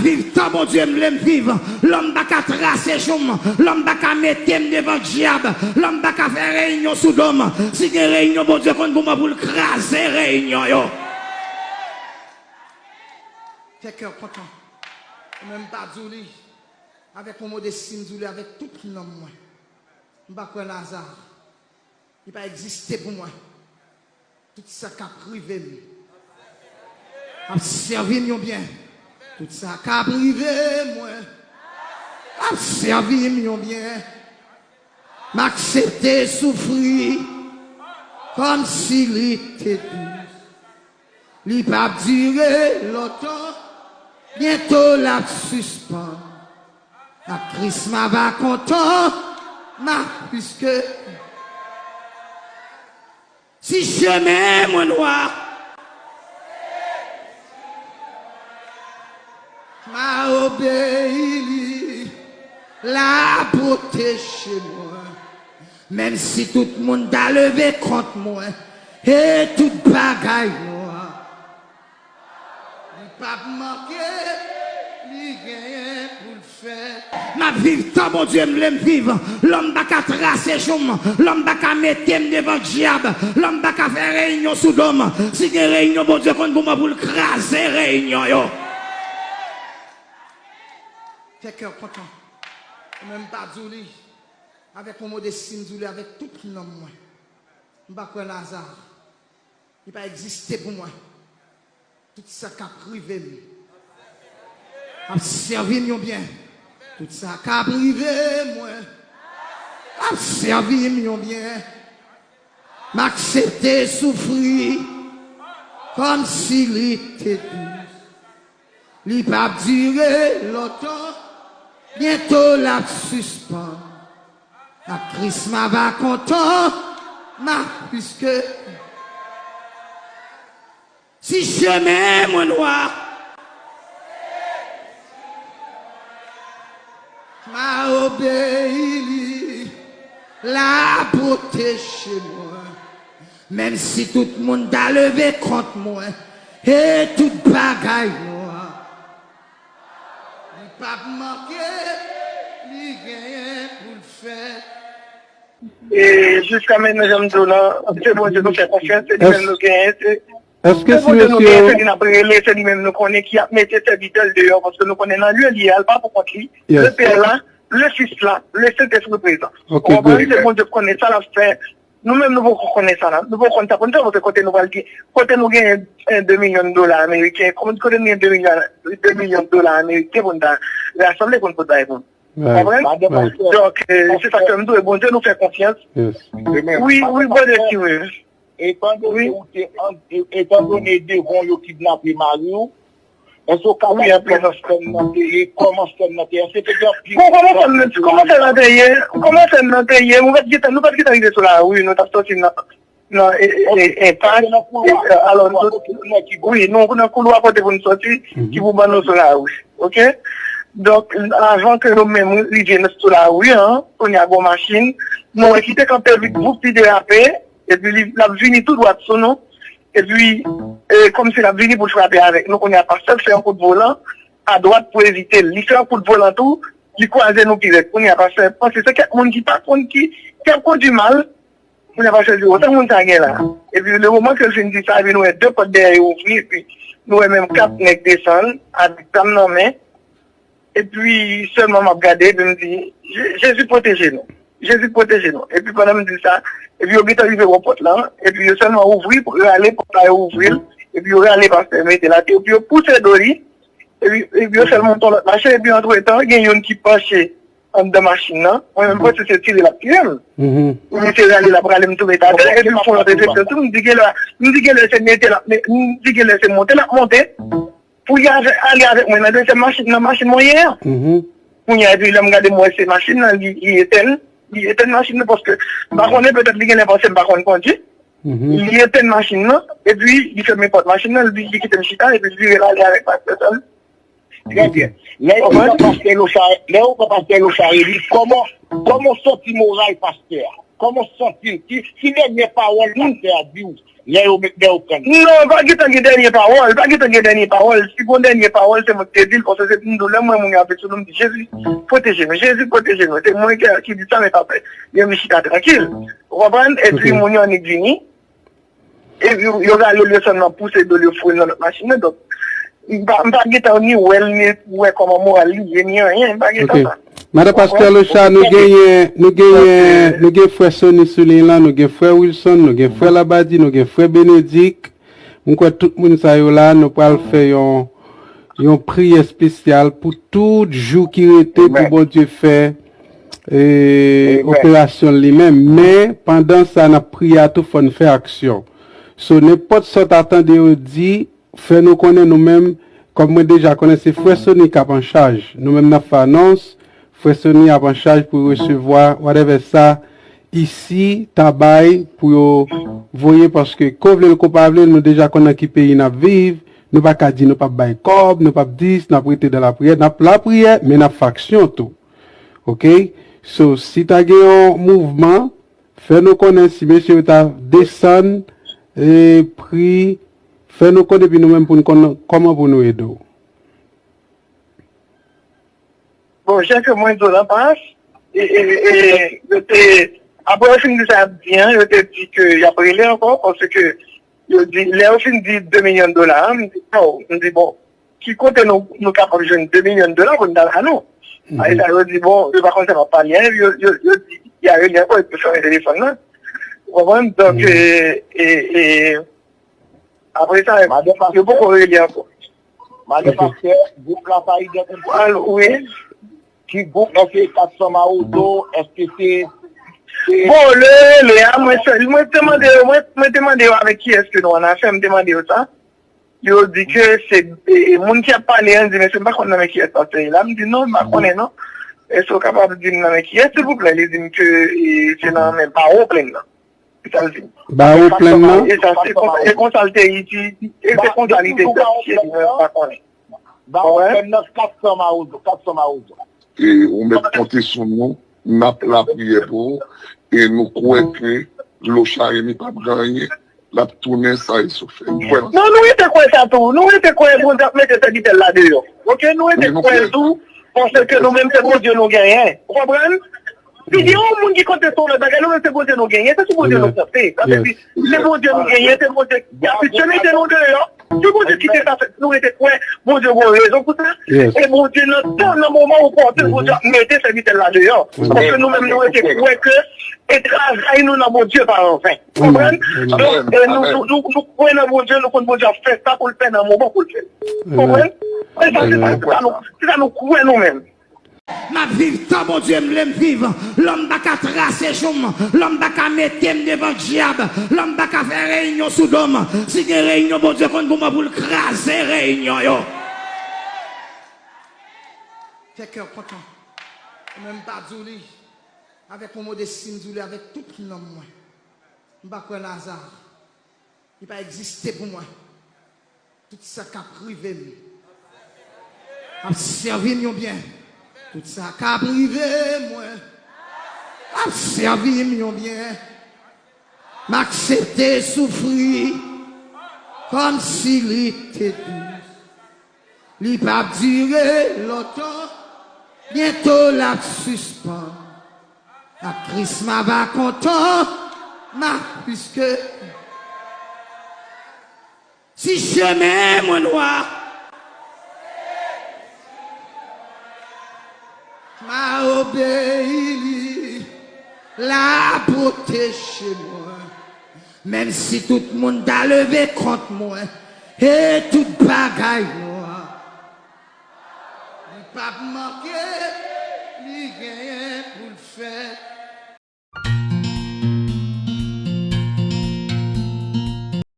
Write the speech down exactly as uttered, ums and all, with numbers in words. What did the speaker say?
Viv tan Bondye m vle m viv. Lòm pa ka trase jou m. Lòm pa ka mete m devan dyab. Lòm pa ka fè reyinyon sou do m. Si gen reyinyon Bondye konn pou mwen pou l kraze reyinyon yo. Fè kè w kontan. Mwen menm m pa di w li avèk yon modesti, m di w li avèk tout nanm mwen. M pa kwè Laza. Li pa egziste pou mwen. Tout sa k ap rive m ap sèvi m yon byen. Tout sa k ap rive mwen ap sèvi m yon byen. M aksepte soufri kòmsi li te dous. Li p ap dire lontan, byento l ap sispann. Ak Kris m ava kontan, m a plis ke. Si chemen mwen nwa, m a obeyi li, l a pwoteje mwen. Menm si tout moun ta leve kont mwen, e tout bagay nwa. Li p ap manke, li genyen pou l fè. M ap viv tan Bondye m vle m viv. Lòm pa ka trase jou m. Lòm pa ka mete m devan dyab. Lòm pa ka fè reyinyon sou do m. Si gen reyinyon Bondye konn pou mwen pou l kraze reyinyon yo. Fè kè w kontan. Mwen menm m pa di w li avèk yon modesti, m di w li avèk tout nanm mwen. M pa kwè Laza. Li pa egziste pou mwen. Tout sa k ap rive m ap sèvi m yon byen. Tout sa k ap rive mwen ap sèvi m yon byen. M aksepte soufri kòmsi li te dous. Li p ap dire lontan, byento l ap sispann. Ak Kris m ava kontan, m a plis ke. Si chemen mwen nwa, m a obeyi li, l a pwoteje mwen. Menm si tout moun ta leve kont mwen, e tout bagay nwa. Li p ap manke, li genyen pou l fè. E jiska mentnan, jan m di w lan, se Bondye nou fè konfyans, se li menm nou genyen, se, se Bondye nou genyen, se li n ap rele, se li menm nou konnen ki ap mete sèvitè l deyò, paske nou konnen nan lye li a, l pa pou kont li. Le Pè la, le Fis la, le Sentespri prezan. Ou konprann? Se Bondye k konnen sa l ap fè. Nou menm, nou poko konnen sa la. Nou poko konn sa pou n fè, paske kote nou pral gen, kote nou genyen, eh, de milyon dola ameriken, kote nou gen de milyon, de milyon dola ameriken pou n ta rasanble pou n pot bay moun. Ou konprann? Donk, eh, se sa k fè m di w, Bondye nou fè konfyans. Wi, wi, Bondye ki wi. Etan done ou te an, etan done devan yo kidnape mari w, èske w ka bay prezans sèn nan te ye, kòman sèn nan te ye? Èske te gen anpil... Bon, kòman sèn nan, kòman sèn nan te ye? Kòman sèn nan te ye? Nou pa t gentan, nou pa t gentan rive sou lari, nou t ap sòti nan, nan, e, e, e, enpas. Alò, nou, wi, nou nan koulwa kote pou nou sòti, ki pou ban nou sou lari. Oke? Donk, avan ke nou menm rive sou lari an, kounye a gon machin, nou wè ki te kanpe vit, voup, li derape, epi li, l ap vini tou dwat sou nou. Epi, e, kòmsi l ap vini pou l frape avèk nou, kounye a pastè fè yon kout volan adwat pou evite l. Li fè yon kout volan tou, li kwaze nou pi rèd. Kounye a pastè panse se kèk moun ki pa konn ki, ki ap kondui mal. Kounye a pastè di, "O, sa moun sa gen la?" Epi, le moman ke l fin di sa, epi nou wè de pòt dèyè yo ouvri, epi nou wè menm kat nèg desann, avèk zam nan men. Epi sèlman m ap gade, epi m di, "Je-, Jezi pwoteje nou. Jezi pwoteje nou." Epi pandan m di sa, epi yo gentan rive bò pòt lan, epi yo sèlman ouvri, rale pòt la, yo ouvri l, epi yo rale pastè mete l atè, epi yo pouse do li, epi, epi yo fè l monte yon lòt machin, epi antretan, gen youn ki panche anndan machin nan, mwen menm m panse se tire l ap tire m. Epi se rale l ap rale m tou mete atè, epi m fè yon lòt refleksyon tou, m di genlè, m di genlè se mete l ap me-, m di genlè se monte l ap monte. Pou li avè-, ale avèk mwen nan dezyèm machin, nan machin mwen ye an. Kounye a, epi lè m gade, m wè se machin nan, li, li etèn, li etèn machin nan, paske m pa konnen, petèt li genlè panse m pa konn kondui. Li etèn machin nan, epi li fèmen pòt machin nan, li, li kite m chita, epi li vire l ale avèk pastè sa. Trè byen. Lè yo pran pastè Lochard, lè yo pran pastè Lochard, li, kòman, kòman w santi moral pastè a? Kòman w santi l? Ki, ki dènye pawòl pastè a di w lè yo met, lè yo pran l? Non, pa gentan gen dènye pawòl, pa gentan gen dènye pawòl. Si gon dènye pawòl, se mwen ki te di l, paske se pou m di w, lè m wè moun yo ap vin sou nou, m di, Jezi, pwoteje nou, Jezi, pwoteje nou. Se mwen ki, ki di sa, men pastè, yo vin chita trankil. Ou konprann? Epi moun yo annik vini. Epi yo, yo rale lesann nan pouse do l, yo foure l nan lòt machin nan. Donk, m pa, m pa gentan ni wè l, ni wè kòman moral li ye, ni anyen. M pa gentan sa. Madan Pastè Locha, nou genyen, nou genyen, nou gen frè Sony sou liy lan, nou gen frè Wilson, nou gen frè Labadi, nou gen frè Benedik. M kwè tout moun sa yo la, nou pral fè yon, yon priyè espesyal pou tout jou ki rete pou Bondye fè e, operasyon li menm. Men, pandan sa, n ap priye a tou, fò n fè aksyon. So, nenpòt sa w ta tande yo di, fè nou konnen nou menm, kòm mwen deja konnen se frè Sony k ap an chaj. Nou menm n ap fè anons, frè Sony ap an chaj pou resevwa whatever sa isi ta bay pou yo voye, paske ko vle l ko pa vle l, nou deja konn nan ki peyi n ap viv. Nou pa ka di nou p ap bay kòb, nou p ap dis, n ap rete dan lapriyè, n ap lapriyè, men n ap fè aksyon tou. Oke? So, si ta gen yon mouvman, fè nou konnen si mesye yo ta desann e pri, fè nou konnen, epi nou menm pou n konn kòman pou nou ede w. Bon, jan ke mwen di w lan pas, e, e, e, yo te, apre yo fin di sa y ap di an, yo te di ke y ap rele ankò, paske yo di, lè yo fin di de milyon dola an, m di, oh, m di, bon, ki kote nou, nou kapab jwenn de milyon dola pou n ta ba nou? Paske sa yo di, bon, yo pa konn sa m ap pale an, yo, yo, yo di, y a rele ankò, epi yo fèmen telefòn nan. Ou konprann? Donk, e, e, e, apre sa, yo poko rele ankò. Madan Pastè, gwoup la pa idantifye. Al, wi. Ki gwoup? Èske kat san Mawozo? Èske se, se... Bon, le rele a, mwen sèl, mwen te mande yo, mwen, mwen te mande yo avèk kiyès ke nou annafè, m te mande yo sa. Yo di ke se, e, e, moun ki ap pale an di, mesye, m pa konn nan men kiyès pastè ye la. M di, non, m pa konnen, non. Èske w kapab di m nan men kiyès, silvouplè? Li di m ke, e, se nan men Bawo Plenn nan. E sa l di. Bawo Plenn nan? E sa, e konsa, e konsa l te iti, e se konsa li te idantifye li, mwen pa konnen. Bawo Plenn nan, kat san Mawozo, kat san Mawozo. E ou mèt konte sou nou, n ap lapriyè pou ou, e nou kwè ke Locha Remy p ap gen anyen, l ap tounen san esofè. Nou kwè nan sa. Non, nou rete kwè sa tou. Nou rete kwè Bondye ap mete sèvitè l la deyò. Oke, nou rete kwè tou, paske nou menm se Bondye nou genyen. Ou konprann? Si gen yon moun ki konte sou yon lòt bagay, nou menm se Bondye nou genyen, se sou Bondye nou konte. Sa vle di, se Bondye nou genyen, se Bondye ki abitye mete nou deyò. Si Bondye kite sa fèt, nou rete kwè Bondye gen rezon pou sa. E Bondye nan tan, nan moman opòtin, Bondye ap mete sèvitè l la deyò. Paske nou menm nou rete kwè ke e travay nou nan Bondye pa anven. Konprann? Donk, e nou, nou, nou, nou kwè nan Bondye, nou konn Bondye ap fè sa pou l fè nan moman pou l fè l. Konprann? E sa, se sa, se sa nou, se sa nou kwè nou menm. M ap viv tan Bondye m vle m viv. Lòm pa ka trase jou m. Lòm pa ka mete m devan dyab. Lòm pa ka fè reyinyon sou do m. Si gen reyinyon, Bondye konn kouman pou l kraze reyinyon yo. Fè kè w kontan. Ou menm m pa di w li avèk yon modesti, m di w li avèk tout nanm mwen. M pa kwè nan aza. Li pa egziste pou mwen. Tout sa k ap rive m ap sèvi m yon byen. Tout sa k ap rive mwen ap sèvi m yon byen. M aksepte soufri kòmsi li te dous. Li p ap dire lontan, byento l ap sispann. Ak Kris m ava kontan, m a piske si chemen mwen nwa, m a obeyi li, l a pwoteje mwen. Menm si tout moun ta leve kont mwen, e tout bagay nwa, li p ap manke